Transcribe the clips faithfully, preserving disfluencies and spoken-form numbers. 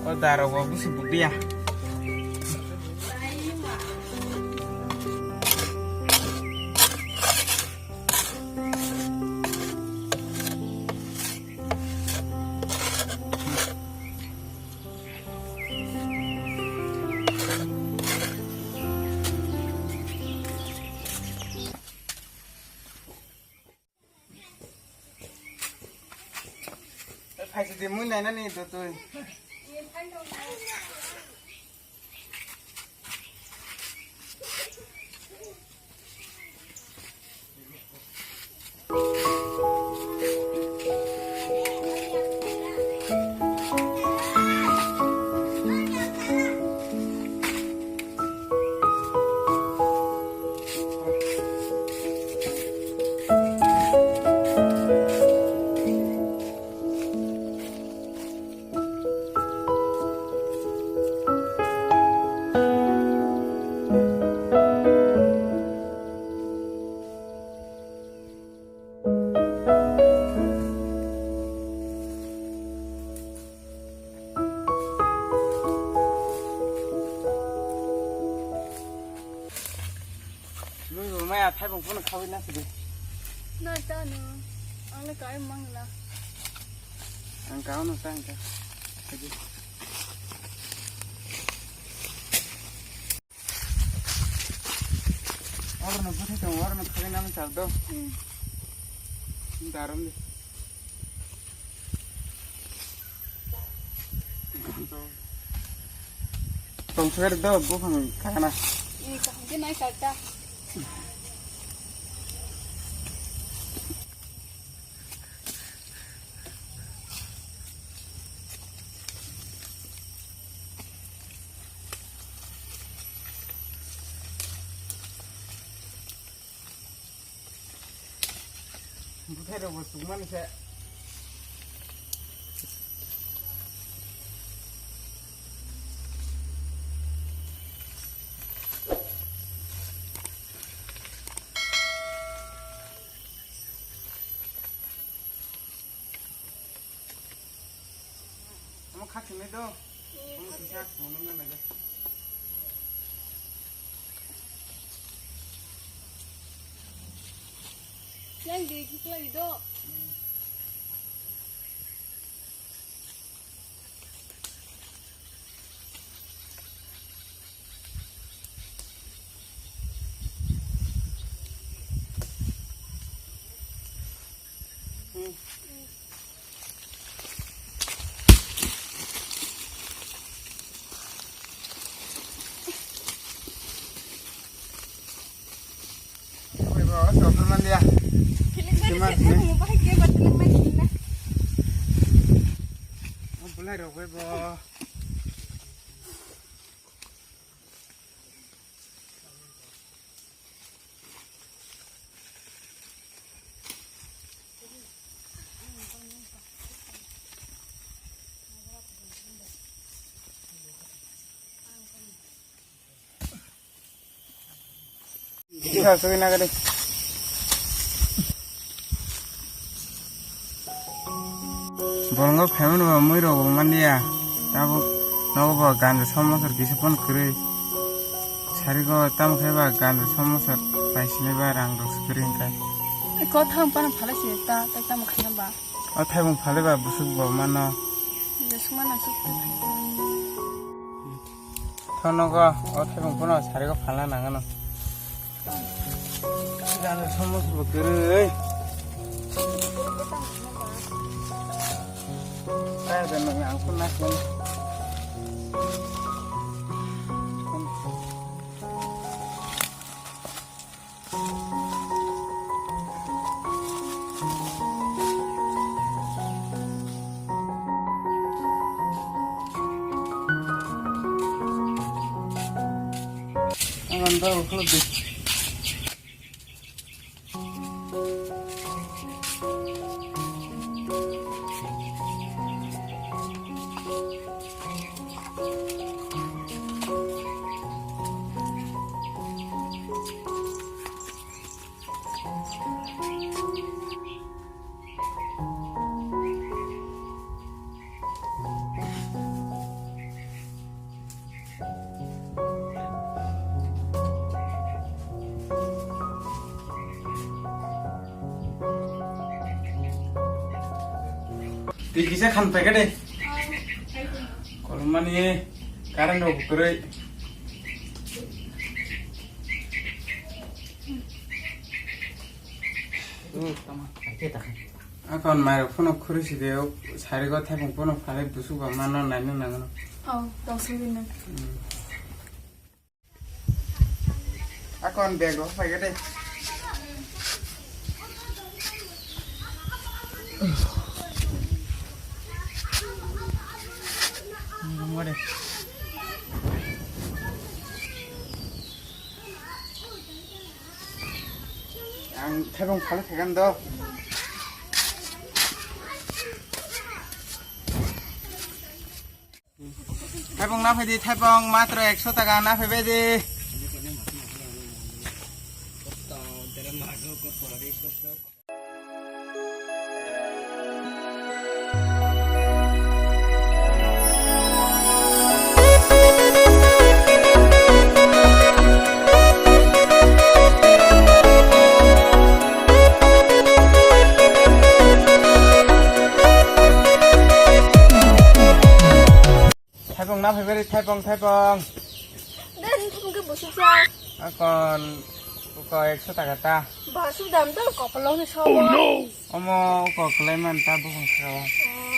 O daro bo busi bubiya. Phaisidi mui nainani do twi. Nui bo maya thaibung phano khawi na sidi. Na ta no. Ang le kai mang la. Ang ka no ta ang ka. Sidi. Oro no buthai tong, oro no khawi na chal do. Hmm. Darom di. Tong swer do buphang khana. Ni kaham ke nai salta. Buthai rok bo chukmani se. Omo khatimai do. Omo kisa kuno na naga. Yang di kikla di do. Bulai rok bai bo. Isa sugui nagade. Bolongo phaimani ba mui rok bo manliya. Tabuk nogo bo ganja somosor kisa phano kwrwi. Sarigo tamo khe ba ganja somosor pai sini ba rang rok se kwrwi hwnkhe. Ko thang pana phalai se ta, ta tamo khaina ba. O thaibung phalai ba busuk bo mano. Busuk mano suk. Thonogo o thaibung phano sarigo phalna nangano. Gana somos bo kwrwi. Kaya da nang ang phano nakhe. Ang ang daw khuluk di. Twi kisa khan paikha de. Kolmani current rok kwrwi. Akon mairok phano khuri sidi, sari go thapung phano phalai busuk ba mano naina nangno. Oh, tong sung din. Akon bag rok paikha de. Ang thebong phale thegan do. Thaipong na phai di, thaipong matro ekso taka na phai bai di. Thaipong na phai bai di, thaipong, thaipong. Dai, thaipong khe busuk sa. Akon, uko ekso taka ta. Busuk dam to kopolong ni sobo. Omo uko kwlai man ta bufang sao. Oh,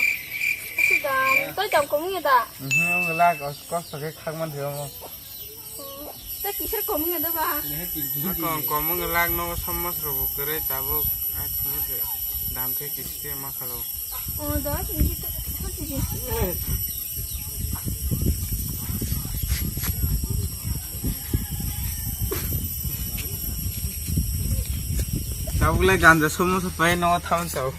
busuk dam, to dam komung ya da? Mhm, wng lak, os-, kosto khe khak man thai omo. Oh, to kisar komung ya da ba? Akon, komung lak no somos rok kwrwi tabuk, ai thini se dam khe kisti ma khalo. Oh, da, thini se to, to thini se. Tabuk le ganja somo sapai no thaun sao.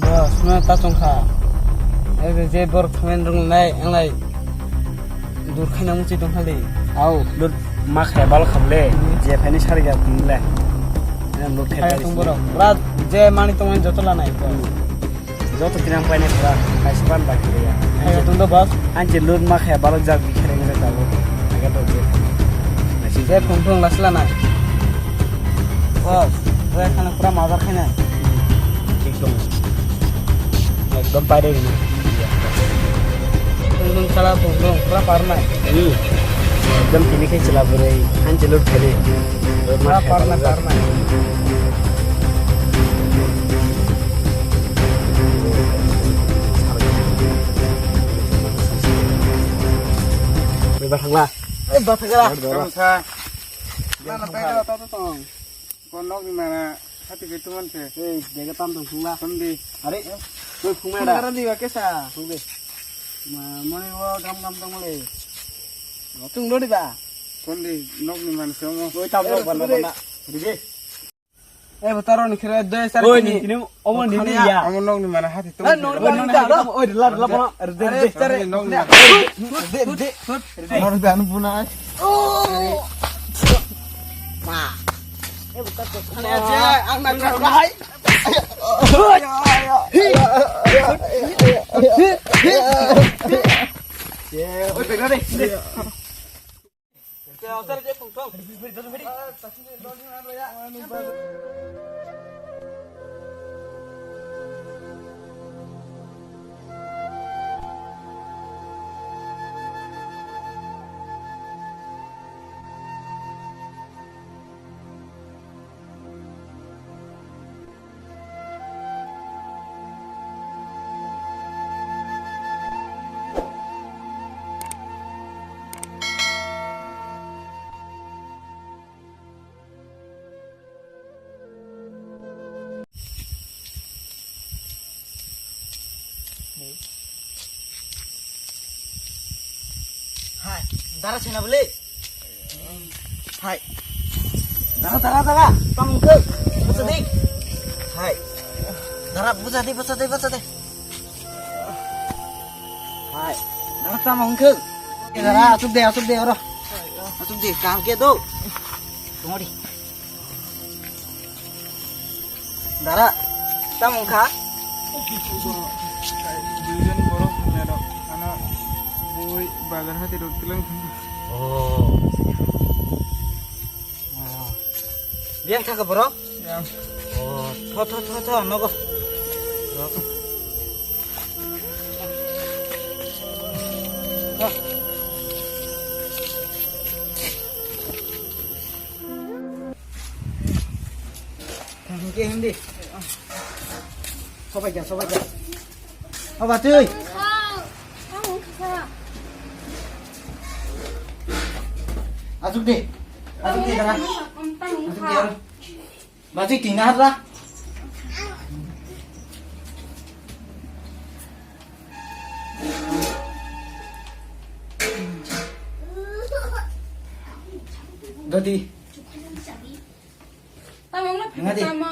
Bo, suna ta tongkha. Ebe je bor khamen rung nai, anglai dur khaina muchi tongkha le. Au, dur ma khaya bal kham le, je phaini sari ga tum le. Em, dur khaina tong borok. Pura je mani tongmani joto lanai. Joto tinang paine pura, kaisa ban baki ya. Hai, tong do, boss. Anche load ma khaya balok jak bikhere ngene tabo. Aga to je. Je phung phung lasla na. Boss, gue khana pura mazar khaina. Thik dong. Ekdom paide gini. Phung phung chala phung phung pura parna. Hmm. Ekdom tini khe chila bwrwi. Anche load khaide. Pura parna, parna. Oi, bathakla. Oi, bathakla. Kamu sa. Mana paida tata tong. Kon nok ni mana hati ke tuman se. Ei, dega tam tong khungla. Samdi. Are, oi khungma da. Khungma da diba kesa. Khungde. Ma, mone wo gam gam tong le. Tung do diba. Kondi nok ni mana se omo. Oi, tam nok bana bana. Rije. Eh, botaro ni khere doi sar. Oi, ni tini omo ni ni ya. Omo nok ni mana hati tong. Eh, nok ni mana hati tong. Oi, la la bana. Re de de. Nok ni mana. De de. Nok ni mana buna. Oh. Ma. Eh, buka to. Ani aja, ang nak rai. Oi, pegna de. Hai, dara chena bole. Hai. Dara, dara, dara. Tam ke. Busa di. Hai. Dara, busa di, busa di, busa di. Hai. Dara, tam ke. Dara, asuk de, asuk de, oro. Asuk de, kam ke do. Tumori. Dara, tamo wngkha? Duijon borok hamya rok, ano bui bazar hati rok twlang thangkha. Oh. Oh. Yang thaka borok? Yang. Oh, tho, tho, tho, tho, nogo. Kaham khe himdi. Sobaikha, sobaikha. O batwi. Asuk de. Asuk de, dara. Asuk de, aro. Batwi tina harra. Dodi. Tamo wngla phika tamo.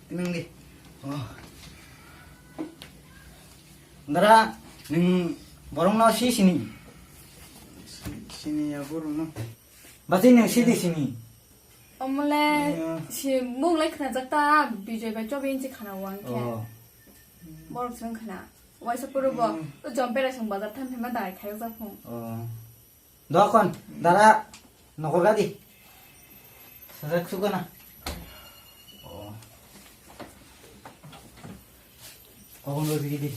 Tinang di. Oh. Dara, nung borong no si sini. Sini ya borong no. Bati nung si di sini. Omole si mung lai khna jak ta Bijoy bai chobi inchi khna wang khe. Oh. Borok sung khna. Waisa puro bo. To jom pera sung bazar tham phema dai khayo jak phung. Oh. Dokon, dara, nokol gadi. Sajak sukana. Oh. Kokon bo bigidi.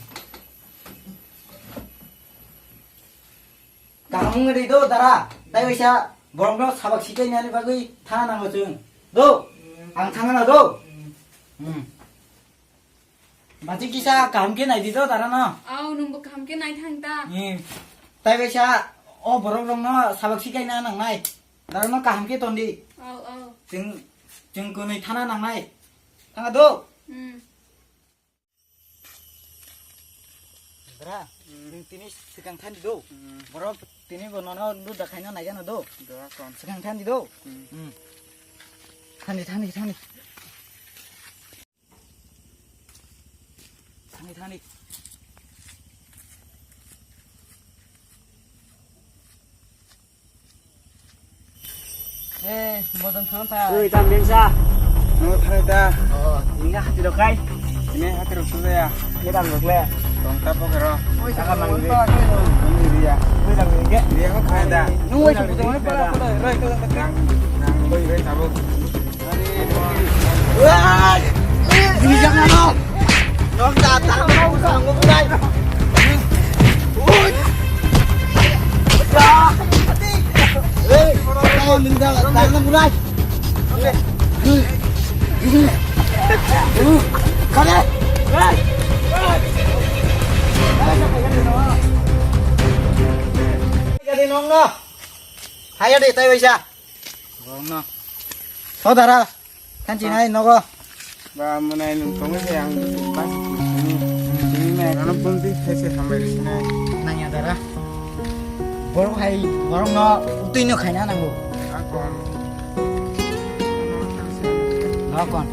Kaham wngdi do, dara. Tai waisa, borok no sabak sikai nani bagwi thana nango chwng. Do, ang thangana do. Hmm. Bati kisa kaham khe nai di do dara no. Au, nungbo kaham khe nai thang ta. Hmm. Tai waisa o borok rok no sabak sikai na nang nai. Dara no kaham khe ton di. Au, au. Chwng, chwng kunui thana nang nai. Thanga do. Hmm. Dara, hmm, nung tini sikang thani do. Hmm. Borok tini bo nono luda khaina nai gana do. Dara kon. Sikang thani do. Hmm. Hmm. Thani, thani, thani. Thani, thani. Eh, bodong thang ta. Oi, tam den sa. No thang ta. Oh, ini hati rok kai. Ini hati rok sudah ya. Ini tam rok le. Tong ta pokero. Oi, saka mang ni. Ini dia. Oi, tam ni ke. Dia ko thang ta. Nung oi, tam ni. Nang, nang, oi, oi, tabuk. Haya de, tai waisa. Borokno. Sodara, thanchi nai nogo. Ba, mwnai nwng tongwi se ang ba sini. Sini nai. Ano pun di se se hambai sini. Nanya dara. Borok hai, borokno utwi no khaina nango. Akon. Akon.